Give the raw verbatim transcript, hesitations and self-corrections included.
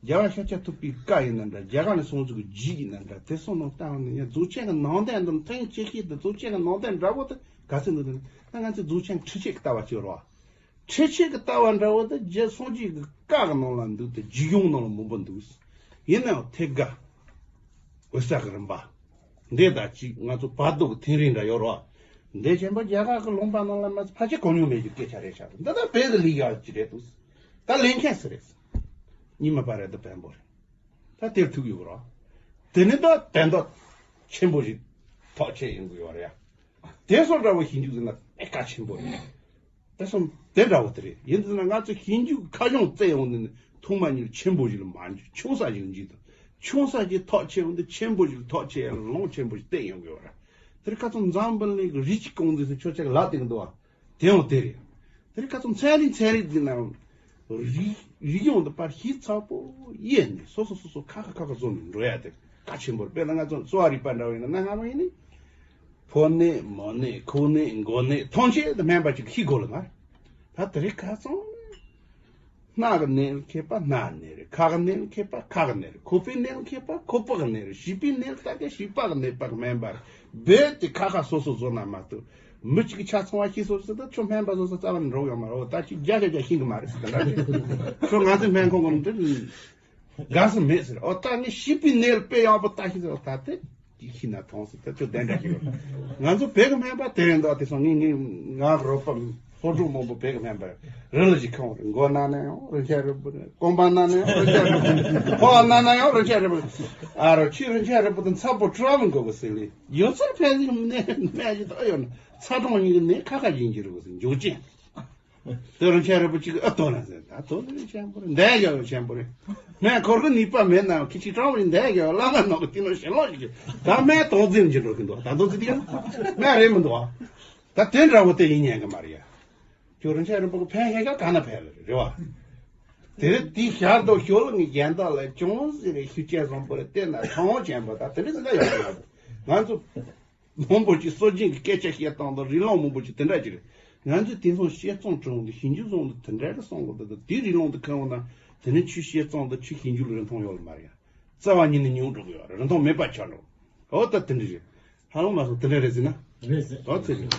རྒྱལ་བ་ཤཱཀྱ་ཐུབ་པའི་བཀའ་ཡིན་ན་འདྲ། རྒྱ་གར་ནས་སོང་ཚུལ་གྱི་རྒྱུད་ཡིན་ན་འདྲ། དེ་སོང་ནང་བལྟས་ནས་ཡང་རྫོགས་ཆེན་གྱི་ནང་དོན་འདི་མཐུན་ཆེ་ཤོས་དེ་རྫོགས་ཆེན་གྱི་ནང་དོན་འདྲ་བོ་དེ་ག་ཚོད་འདུག་ཟེར་ན། ད་ང་ཚོས་རྫོགས་ཆེན་ཁྲི་ཆོས་ཀྱི་ལྟ་བ་ཅིག་ཡོད་རེད་བ། ཁྲི་ཆོས་ཀྱི་ལྟ་བ་འདྲ་བོ་དེ་རྗེ་སངས་རྒྱས་ཀྱི་བཀའ་གི་ནང་ལ་འདུག་སྟེ་རྒྱུད་གཞུང་ནང་ལ་མང་པོ་འདུག། ཡིན་ནའང་ཐེག་དགའ་འོད་གསལ་གྱི་རིམ་པ་འདི་དང་གཅིག་ང་ཚོ་བར་དོ་གི་ཐེངས་རེ་འདྲ་ཡོད་རེད་བ། འདི་ཆེན་པོ་རྒྱ་གར་གྱི་ལུང་པ་ནང་ལ་མ་ཕལ་ཆེར་གོ་མྱོང་མེད་རྒྱུ་སྐད་ཆ་རེད་ཤག། འདི་ད་བོད་ཀྱི་ལས་ཀ་ཅིག་རེད་འདུག། ད་ལས་མཁན་སུ་རེད། རྙིང་མ་པ་རེད་དང་བོན་པོ་རེད། ད་དེར་ཐུག་ཡོད་རེད། དེ་ནི་ད་དོན་དག་ཆེན་པོ་ཞིག་ཐག་ཆོད་ཡོང་གི་ཡོད་རེད་ཡ། དེ་སོགས་འདྲ་བོ་ཞིག་འཇུག་ཟེར་ན་དཔེ་གལ་ཆེན་པོ་རེད། དེ་སོགས་དེ་འདྲ་བོ་དེ་རེད། ཡིན་ཟེར་ན་ང་ཚོ་ཞིབ་འཇུག་ཁ་གཞུང་བཙལ་ཡོང་དུས་ནི་ཐོག་མ་ཉིད་ཆེན་པོ་ཞིག་ལ་མ་འཇུག། ཆུང་ས་ཞིག་ལ་འཇུག་དང་། ཆུང་ས་ཞིག་ཐག་ཆོད་ཡོང་དུས་ཆེན་པོ་ཞིག་ལ་ཐག་ཆོད་ཡ་ལ་ལོང་ཆེན་པོ་ཞིག་བལྟས་ཡོང་གི་ཡོད་རེད། དེར་ཁ་ཚོ་འཛམ་བུ་གླིང་གི་རིགས་ཀྱི་ཀུན་གཟིགས་སུ་ཁྱོད་ཅག་ལབ་བསྡད་ཀྱི་འདུག་བ། དེ་ཡང་དེ་རེད། དེ་རིང་ཁ་ཚོ་ཚན་རིག་ཚན་རིག་འདི་ན་རིག་རིག་གཞུང་འདི་པར་ཞིབ་ཚགས་པོ་དབྱེ་ནས་སོ་སོ་སོ་སོ་ཁ་ཁ་ཁ་ཁ་བཟོ་ནས་འགྲོ་ཡ་དེ་གལ་ཆེན་པོ་རེད། དཔེར་ན་ང་ཚོ་གསོ་བ་རིག་པ་འདྲ་བ་ཡིན་ན་གནའ་སྔ་མོ་ཡིན་ནི་ཕོ་ནད་མོ་ནད་ཁོག་ནད་མགོ་ནད་ཐམས་ཅད་དུ་སྨན་པ་ཅིག་ཤེས་དགོས་ལ་ང་། ད་དེ་རིང་ཁ་ཚོ་སྣ་གི་ནད་ལ་མཁས་པ་སྣ་ནད་རེད། ཁ་གི་ནད་ལ་མཁས་པ་ཁ་གི་ནད་རེད། ཁོག་པའི་ནད་ལ་མཁས་པ་ཁོག་པ་གི་ནད་རེད། བྱིས་པའི་ནད་ལ་ལྟ་མཁན་བྱིས་པ་གི་ནད་པ་གི་སྨན་པ་རེད། རྦད་དེ་ཁ་ཁ་སོ་སོ་བཟོ་ན་མ་གཏོགས། མི་གཅིག་གིས་ཆ་ཚང་བ་ཤེས་སོང་ཟེར་ད་ཁྱོད་སྨན་པ་བཟོ་ས་རྩ་བ་ནས་འགྲོ་ཡོང་མ་རེད། ད་ཅིག་བརྒྱ་ཆ་བརྒྱ་ཤེས་གི་མ་རེད་ཟེར་ད་འདྲ་རེད། ཁྱོད་ང་ཚོའི་སྨན་ཁང་གི་འདི་དགའ་ས་མེད་ཟེར། ཨོ་ད་ངས་བྱིས་པའི་ནད་ལ་དཔེ་ཡག་པོ་ལྟ་ཤེས་ཟེར། ཨོ་ད་དེ་ཅིག་ཤེས་ན་ཐང་ཟེར། ད་ཁྱོད་དེ་འདྲ་ཞིག་ཡོད། ང་ཚོ་བོད་གི་སྨན་པ་དེ་རེད་འདུག། དེང་སང་ངས་ངས་ང་རོགས་པ་སློབ་ཕྲུག་མང་པོ་བོད་གི་སྨན་པ་རི་ལ་ཅིག་ཁེངས་རེད། མགོ་ན་ན་ཡང་རིན་ཆེན་རིལ་བུ་རེད། རྐང་པ་ན་ན་ཡང་རིན་ཆེན་རིལ་བུ། ཕོ་བ་ན་ན་ཡང་རིན་ཆེན་རིལ་བུ། ཨ་རོ་ཁྱོད་རིན་ཆེན་རིལ་བུ་དང་ཚ་པོ་བཀྲུ་མི་དགོས་གི་ཟེར་ལེ། ཡོད་ཚད་ཕན་ཚུན་ནད་སྨན་ཞིག་ད་ཡོད་ན་ཚ་གྲང་གཉིས་ཀྱི་ནད་ཁ་ཁ་ཡིན་གྱི་རེད་གོ་ཟེར། འཇུག་ཅན་དེ་རིན་ཆེན་རིལ་བུ་གཅིག་ཨ་ལྟོ་ན་ཟེར། ད་ལྟོ་ནི་རིན་ཆེན་པོ་རེད། འདན་རྒྱལ་རིན་ཆེན་པོ་རེད། སྨན་འཁོར་གི་ནུས་པ་མེད་ནའང་ཁྱི་གཅིག་གྲང་བ་ཡིན། འདན་རྒྱལ་བླ་མ་ནང་གི་དེ་ནང་ཞེ་ལོག་ཞིག་གི་ད་སྨན་དོགས་འཛིན་གྱི་འགྲོ་གི་འདུག། ད་དོགས་འཛིན་དེ་སྨན་རེད་མི་འདུག་ཨ། ད་དེ་འདྲ་བོ་དེ་ཡིན་ཉན་གི་མ་རེད་ཡ། ཁྱོད་རིན་ཆེན་རིལ་བུ་གི་ཕན་ཤེས་ཤ་ག་ན་ཕན་ལ་རེད་བ། དེ་རེད། དེའི་ཞར་དུ་ཞོལ་ངའི་རྒན་བདག་ལ་ཅུང་ཟད་རེ་ཤུགས་རྐྱེན་བཟང་པོ་རེ་བསྟན་ན་ཐང་ཆེན་པོ་ད་དེ་རེད་ཟེར་ན་ཡག་པོ་ཡོད། ང་ཚོ་མང་པོ་ཅིག་སྲོལ་རྒྱུན་གྱི་སྐད་ཆ་བཤད་སྟངས་དང་རིགས་ལམ་མང་པོ་ཅིག་དེ་འདྲ་ཅིག་རེད། ང་ཚོས་དེང་སང་བཤད་སྟངས་དྲང་པོ་འདི་ཞིབ་འཇུག་བཟང་འདི་དེ་འདྲ་རེད་བསམ་གི་འདུག། ད་དེའི་རིགས་ལམ་འདི་ཁ་འོང་ན་དེ་ནས་ཆུ་བཤད་སྟངས་དང་ཆུ་ཞིབ་འཇུག་ལ་རིན་ཐང་ཡོད་ལ་མ་རེད་ཡ། རྩ་བ་ཉིད་ནས་ཉུང་འགྲོ་གི་ཡོད་རེད། རིན་ཐང་མེད་པ་ཆགས་འགྲོ། འོ་ད་དེ་འདྲ་རེད། ཧ་ལམ་མ་སོང་དེ་འདྲ་རེད་ཟེར་ན། རེད་ཟེར། ཨོ་ཙི་རེད།